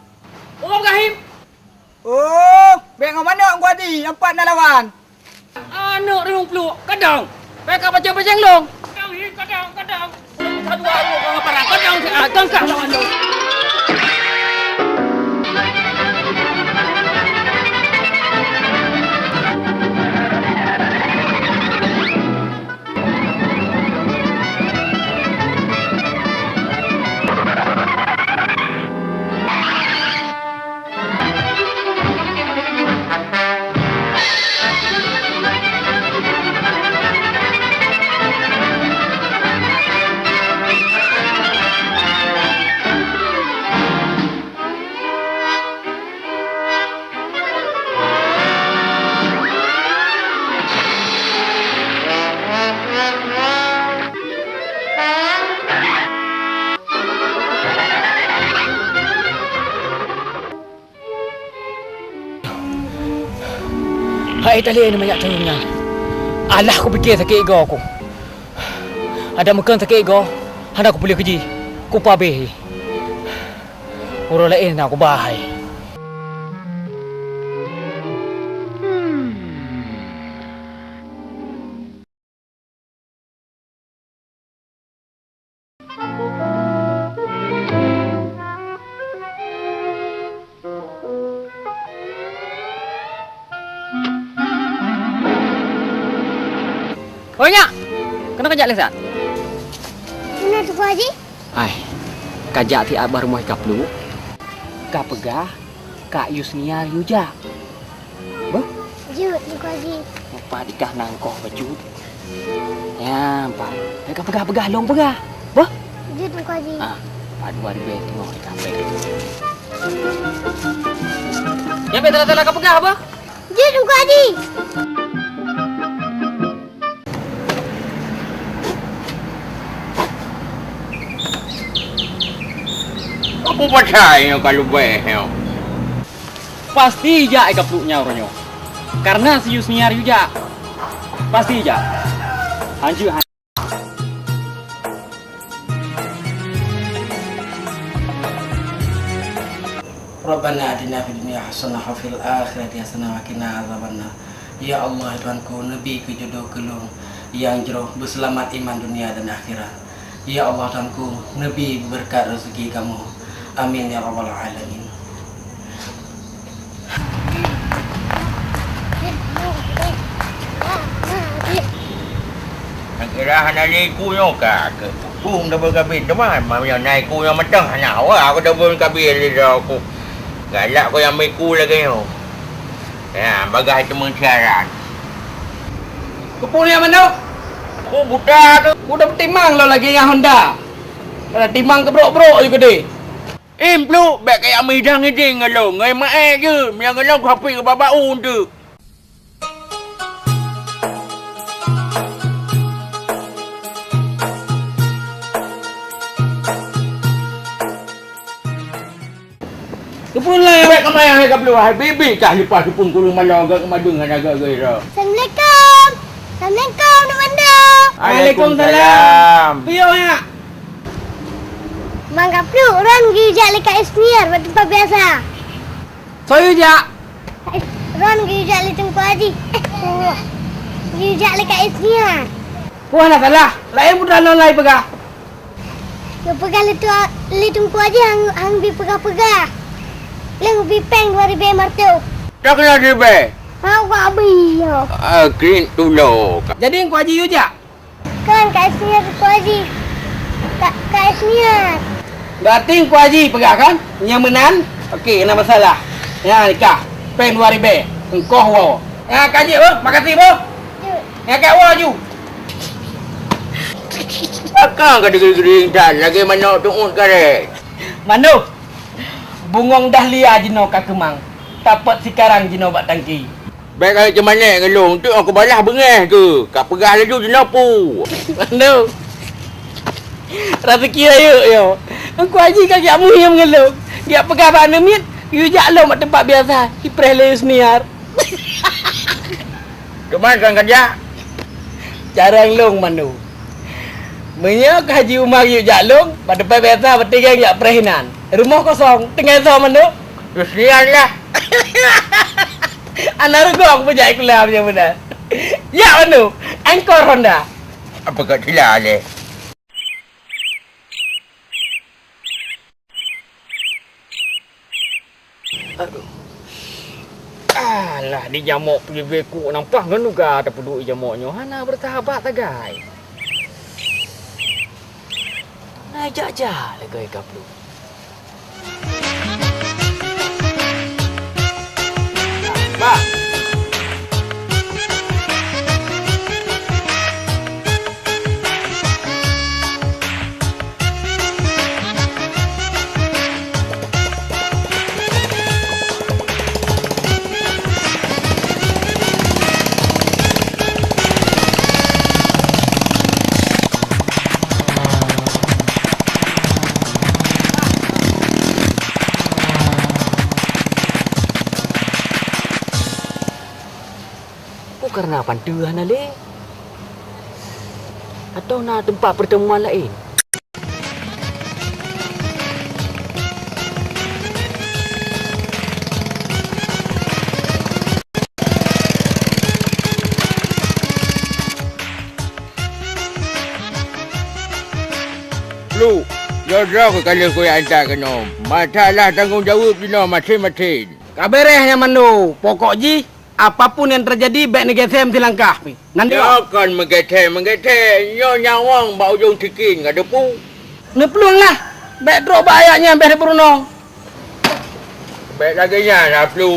Oh, Ibrahim! Oh, bèk ngon manok, Guadi, nampak na lawan. Aneuk riueng pluek, kadang. Bèk ka pacang-pacang lôn. Kadang, hi, kadang, kadang. Ka dua ureueng ka parang, kadang, ah, gangkah lawan lôn. Hai tali ni banyak turun nyan. Alah kupike sakét igoe ku. Adak meukheun sakét igoe, hana kupeuleueh keuji. Kupabeh. Uroe laén na kuba hai. Oi, nyak! Keunoe kajak lé siat? Keunoe, Teungku Haji. Hai, kajak siat bak rumoh Ika Pluek. Kapeugah, Kak Yusnia yue jak. Beuh? Jeuet, Teungku Haji. Mupat ikah nangkoh bacut. Nyan, pat. Bèk kapeugah-peugah lôn peugah. Beuh? Jeuet, Teungku Haji. Ah, pat dua ribèe teungoh di kampéng. Nyan bèk salah-salah kapeugah, beuh? Jeuet, Teungku Haji. Pasai nyoe ka leubeh nyoe. Pasti jak i kapluk nyan uroe nyoe. Karena si Yusniar yue jak. Pasti jak. Hanjeuet han- Rabbana atina fid dunya hasanah wa fil akhirati hasanah wa qina azabannar. Ya Allah, Tuhanku, neubi keu jodoh keu lôn nyang jroh, beuseulamat iman dunia dan akhirat. Ya Allah, Tuhanku, neubi beubeureukat raseuki kamoe. Amin ya rabbal alamin. Nyang kira hana lé iku nyoe ka keu kupung double kabin teuma, meunyoe na iku nyoe mantong hana awak aku double kabin lé droe ku. Galak ku nyang meuiku lagèe nyoe. Ya, bagah teumeusiaran. Kupung nyang manoe? Ku buta tu. Ku dah timang lôn lagèe nyang Honda. Dah timang keubrok-brok ju keudeh. Im pluek, bèk kajak meuhidang idéh ngon lôn, ngon maé jeuet, meunyoe ngon lôn kuhapit keu babah u teuk. Keupeue lôn bèk keumayang hai ka pluek, hai bibi kah leupah teupông kureueng malô gak keumadeueng hana gak gaira. Assalamualaikum. Assalamualaikum, Teungku Manda. Waalaikumsalam. Piôh nyak. Mang ka pluek, ron geujak lé Kak Isniar bak teumpat biasa. Soe jak? Ron geujak lé Teungku Aji. Geujak lé Kak Isniar. Wah, na salah. Laén putra non lai peugah. Geupeugah lé tu, lé Teungku Aji hang, hang bi peugah-peugah. Lé ubi péng dua ribèe marto. Dak na ribèe? Ha, wak abi ya. Ah, krin tulo. Jadi Teungku Aji yue jak? Kan, Kak Isniar, Teungku Aji. Kak, Kak Isniar. Berarti Teungku Aji peugah kan? Nyang meunan? Okey, hana masalah. Nyan nikah. Péng dua ribèe. Engkoh woe. Nyan ka jeuet, boh. Makasih, boh. Jeuet. Nyan ka woe laju. Pakon ka digering-gering that lagèe manok tuôt karét. Manok. Bungong dahlia jinoe ka keumang. Tapot sikarang jinoe bak tangki. Bèk ka ceumanéh ngon lôn, teuk aku balah beungèh keu, ka peugah laju jinoe pu. Mandu. Raseuki rayeuk nyoe. Teungku Aji ka geujak muhiem ngon lôn. Geujak peugah bak aneuk miet, yue jak lôn bak teumpat biasa, ipreh lé Yusniar. Keuman kan ka jak? Carông lôn, Mandu. Meunyoe ka Haji Umar yue jak lôn, bak teumpat biasa, berarti geng jak preh inan. Rumoh kosong, tinggai soe, Mandu? Yusniar lah. Aneuk rugong peujak sikula meunyoe meunan. Yak anu, angkor Honda. Apa kat sila leh? Aduh. Alah, di jamok pih beu kuk nampah ngon uga tapeuduek jamok nyoe hana beureusahabat sagai. Nah, jak-jak lagèe ka pluek. Bah. Peue kareuna panteue hana lé? Atawa na teumpat peurtemuan laén? Lu, jroh-jroh keu ka lheueh kuyak intat keunoe. Masalah tanggong jaweueb jinoe maséng-maséng. Ka bèrèh nyan mandum, pokok jih apapun nyang teujadi bèk neugeusém silangkah pih. Nan nyoe kon meugeusém-meugeusém, nyoe nyawöng bak ujong sikin ka teupeue. Neuplueng lah, bèk trok bak ayat nyan bèk neupeurunoe. Bèk lagèe nyan, Aplu.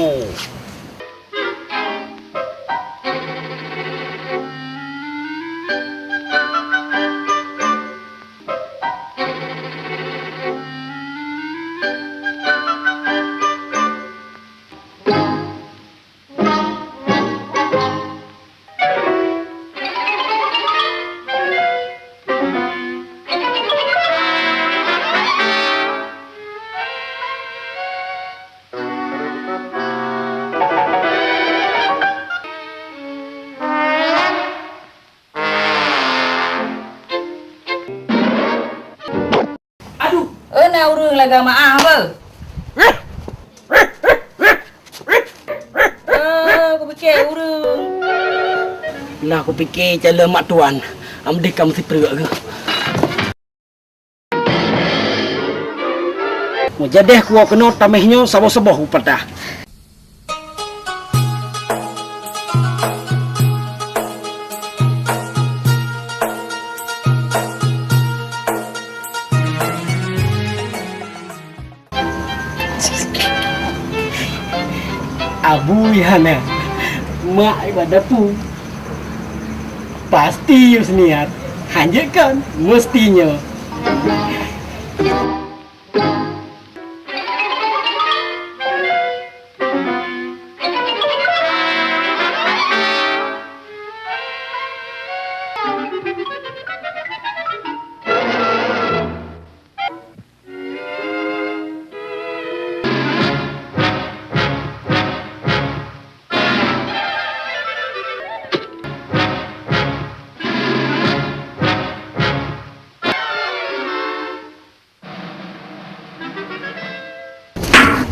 Ureueng lagak meu'ah beuh. Ah, kupike ureueng. Lah kupike calon mak tuan. Am deh ka meusipreuk geuh. Meujadeh kuwoe keunoe taméh nyoe saboh-saboh kupadah. Abu Yana, mak ibadah pu. Pasti Yusniar, hanjeuet kon, meusti nyoe.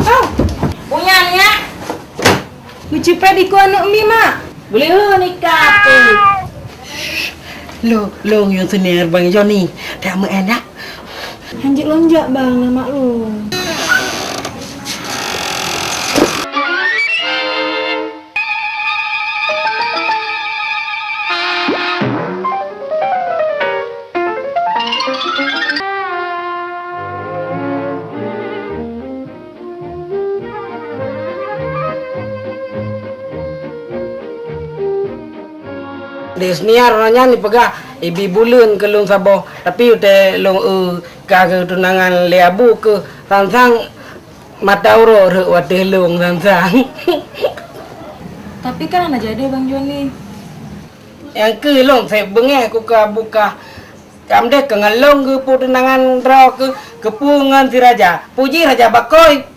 Oh, punya nyak. Meucupet iko aneuk mi, Mak. Boleh nikah tu. Lo, lo, nyang senior Bang Joni. Tak mau enak. Hanjeuet lôn jak, Bang, ngon mak lôn. Di Seuniar nyan jipeugah ibi buleuen keu lôn saboh, tapi watèe lôn eu ka geutunangan lé Abu keuh, sang-sang mata uroe rhot u ateueh lôn sang-sang. Tapi kan hana jadi, Bang Joni. Nyang keuh lôn sép beungèh ku ka bukah. Kamdeh keu ngon lôn geupeutunangan droe keuh, keupeue ngon si raja. Puji raja bakôi.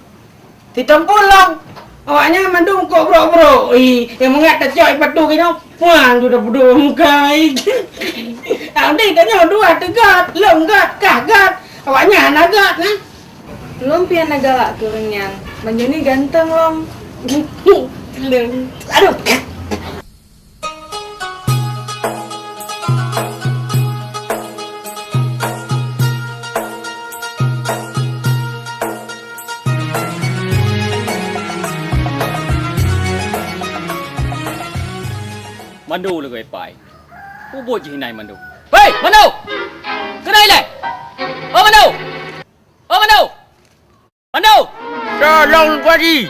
Siteumpeue lôn. Awaknyan mandum kok brok-brok. Ih, nyang mangat tacok ipatu keunoe. Puan sudah peuduek muka. Kamdeh tanyoe dua teugot, lôn got, kah got. Awaknyan hana got, nah. Lôn pih hana galak keu ureueng nyan. Bang Joni ganteng lom. Lôn. Aduh. Mando lagèe pai. Ubot jih nai Mando. Hei, Mando! Keunoe ilèe! Oh, Mando! Oh, Mando! Mando! Tolong kuaji!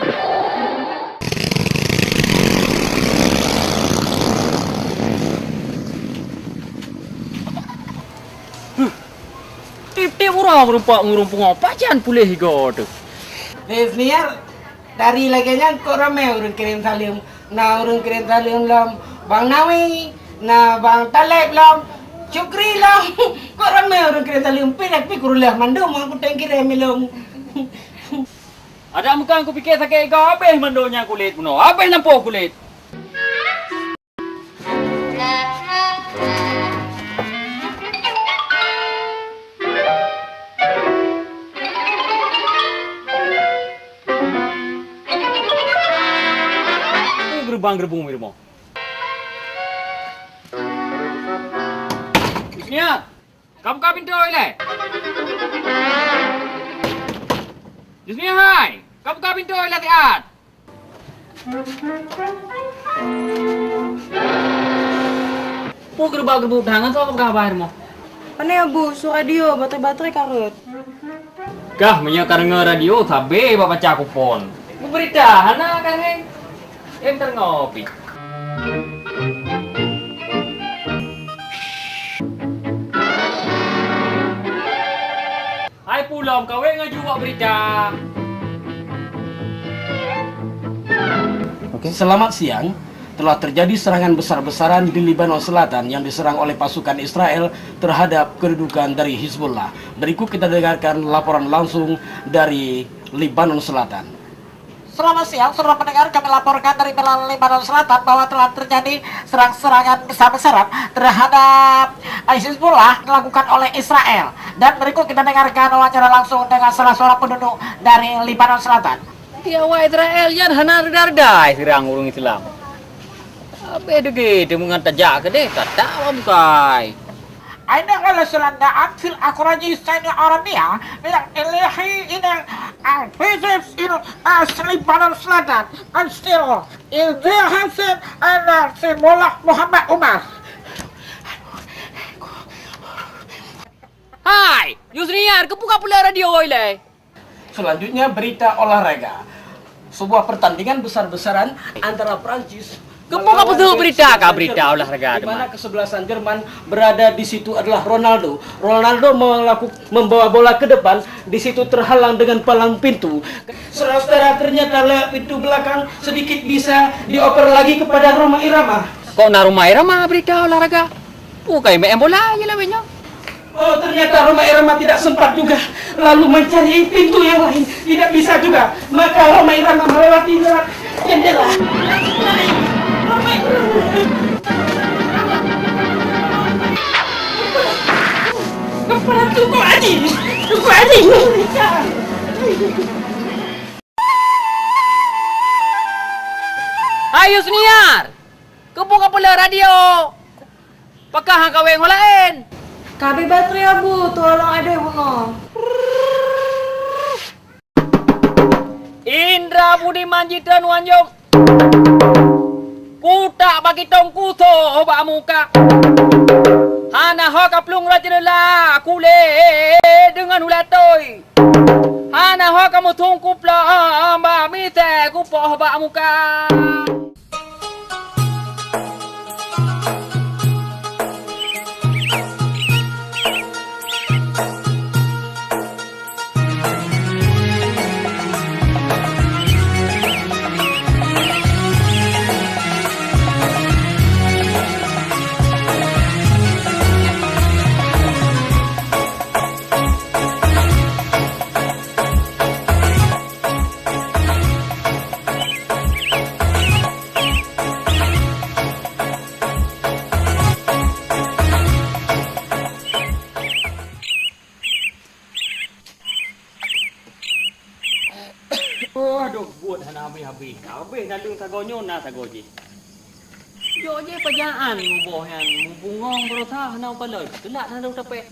Tiep-tiep uroe meureumpok ngon ureueng pungo, pajan puléh igoe teuh. Di Seuniar, dari lagèe nyan kok ramè ureueng kirém saleuem. Na ureueng kirém saleuem lom Bang Nawi, na Bang Taleb lom, Syukri lom. Kok ramè ureueng kirém saleuem, pih, tapi kureueng mandum nyang kutem kirém ilôn. Adak meukang kupiké sakét igoe, habéh mandum nyang kulét bunoe, habéh nampoh kulét. Geurubang-geurubung di rumoh. Yusniar, ka buka pintoe ilèe. Yusniar hai, ka buka pintoe ilèe siat. Peue geurubak-geurubuk tangan soe ka peugah haba rumoh? Pane Abu, su radio, baterai-baterai ka rhot. Kah meunyoe ka deungoe radio, sabé bak baca kupon. Beubeurita hana kah ngai? Em, tadeungoe pih. Hai pulom kawé ngon ju bak beurita. Oke. Selamat siang. Telah terjadi serangan besar-besaran di Lebanon Selatan yang diserang oleh pasukan Israel terhadap kedudukan dari Hizbullah. Berikut kita dengarkan laporan langsung dari Lebanon Selatan. Selamat siang, saudara pendengar. Kami laporkan dari Lebanon Selatan bahwa telah terjadi serang-serangan besar-besaran terhadap Hizbullah dilakukan oleh Israel. Dan berikut kita dengarkan wawancara langsung dengan salah seorang penduduk dari Lebanon Selatan. Di awak Israel nyan hana reda-reda sirang ureuëng Islam. Habéh deungon tajak keudeh, tatak awak bukai. Aina ala selandaan fil akhraji Saudi Arabia, bilang ilahi inang al-fizis il asli Lebanon Selatan, and still, il hasil ana si Mullah Muhammad Umar. Hai, Yusniar, keupeue ka peulat radio ilée? Selanjutnya, berita olahraga. Sebuah pertandingan besar-besaran antara Prancis melawan Belgia. Keupeue ka peuduek berita, ka berita olahraga, di mana kesebelasan Jerman berada di situ adalah Ronaldo. Ronaldo melaku-, membawa bola ke depan, di situ terhalang dengan palang pintu. Saudara-saudara, ternyata lewat pintu belakang sedikit bisa dioper lagi kepada Rhoma Irama. Kok na Rhoma Irama berita olahraga? Bukai main bola je lah banyak. Oh, ternyata Rhoma Irama tidak sempat juga, lalu mencari pintu yang lain. Tidak bisa juga. Maka Rhoma Irama melewati lewat jendela. Kepala Teungku Haji. Teungku Haji. Hai Yusniar, keupeue ka peulat radio? Pakon han kawén ngon laén? Ka abéh baterai, Abu, tolong adeh bunoe. Indra Budiman jiteunuan jom. Kutak bak itong kusoh bak muka. Hana ho ka plueng rot jeuleulah kulét deungon ulat toi. Hana ho ka muthong kuplong bak misée kupoh bak muka. Oh, aduh, buet hana habéh-habéh. Habéh naleueng sagoe nyoe na sagoe jih. Jok jih pajaan muboh nyan, mubungong baroesa hana upalon. Teulak na lôn tapék.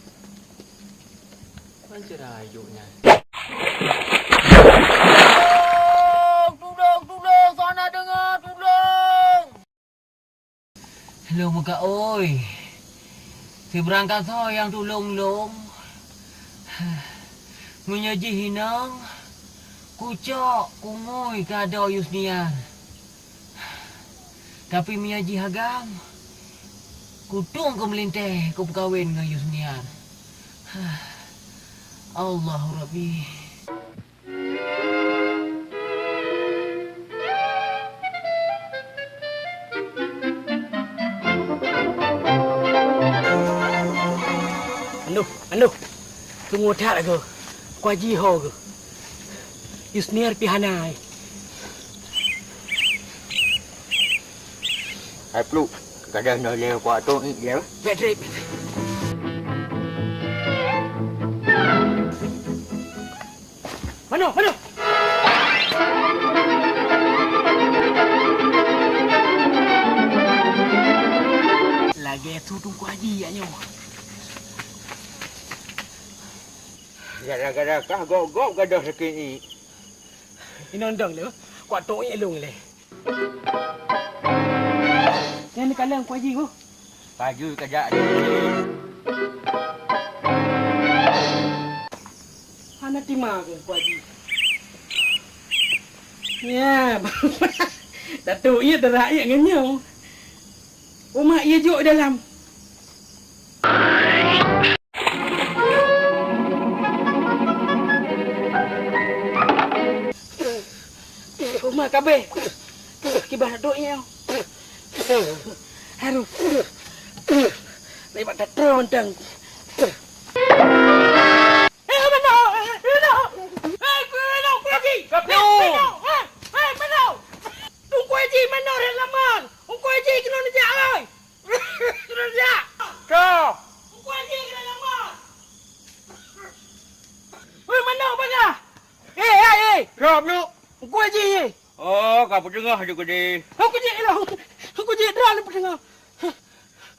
Ban cerai jok nyan. Tulông, tulông, tulông, soe na deungoe, tulông! Lôn meukaôi, sibrang kasoe nyang tulông lôn. Meunyoe jih inong, kucok, kungui keu adoe Yusniar. Tapi meunyoe jih agam, kutueng keu meulinteh kupeukawen ngon Yusniar. Allahu Rabbi. Aduh, aduh. Teungoh that aku. Kuaji ho aku. Yusniar pih hana ai. Hai Pluk, kadang nyoe lé kuat tu, ik dia. Bèk trép. Manoe, manoe! Lagèe su Teungku Haji nyoe. Gara-gara kah gop-gop gadoh sakét ngiek. Inong dong lé, kuat tok ngiek lôn lé. Nyan kalon Teungku Haji, huh. Paju kajak di. Hana tima keu Teungku Haji. Nya, Datuk, iya teurak iya ngon nyoe. Umat iya jok dalam. Uma kabeh. Kiban dok nyoe. Aduh. Lebat tetrong tang. Eh, mana? Eh, mana? Eh, aku, aku lagi. Aku, aku. Ka peuteungoh laju keudeh. Aku jek lah. Aku jek dah ni peuteungoh.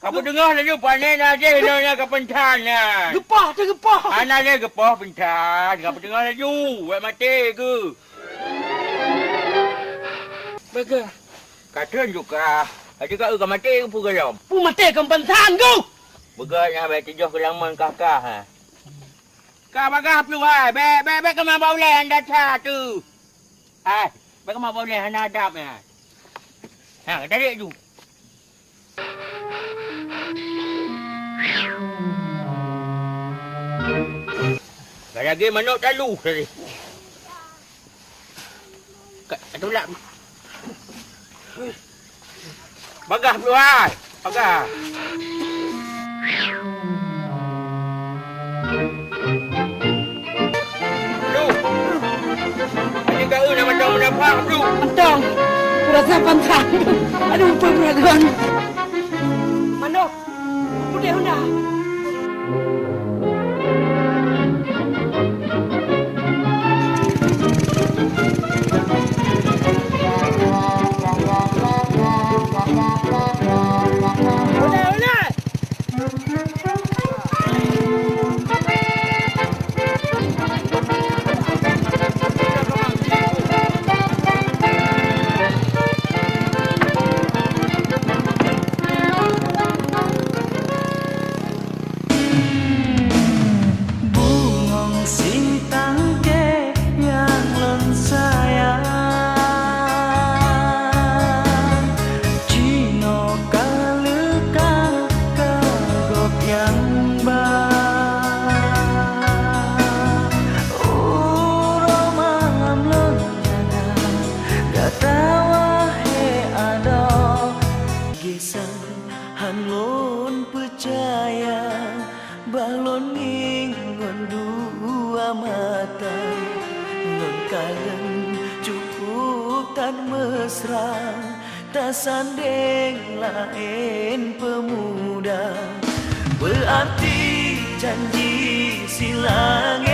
Ka peuteungoh laju panen aja inoe nya ka peunthan nya. Gepah tu gepah. Hana lé gepah peunthan. Ka peuteungoh laju. Wek maté ke? Baga. Ka treun juga. Aja ka eu ka maté ke peue galom? Peue maté ka peunthan ku. Baga nya bèk tujoh keulamon kah-kah, ha. Ka bagah pluh hai, bèk, bèk, bèk keumah bak ulèe hana that tu. Hai, bèk keumah bak ulèe hana adab nyan. Ha, tarék ju. Ka lagèe manok talu tadi. Ka, ka tulak. Bagah pluh hai. Bagah. Pluh. Ini kau nama tahu menapa, Pluh? Entong. Kurasa pantang. Aduh, peuragon. Manok. Putih Honda. Bungong sintang kèe nyang lôn sayang, jinoe ka lheueh ka gob nyang ba. Uroe malam lôn jaga, gata wahé adoe. Gisa han lôn peucaya, bah lôn ngieng ngon dua mata. Lôn kalon cukup that mesra, tasandeng laén peumuda. Beuarti janji si langét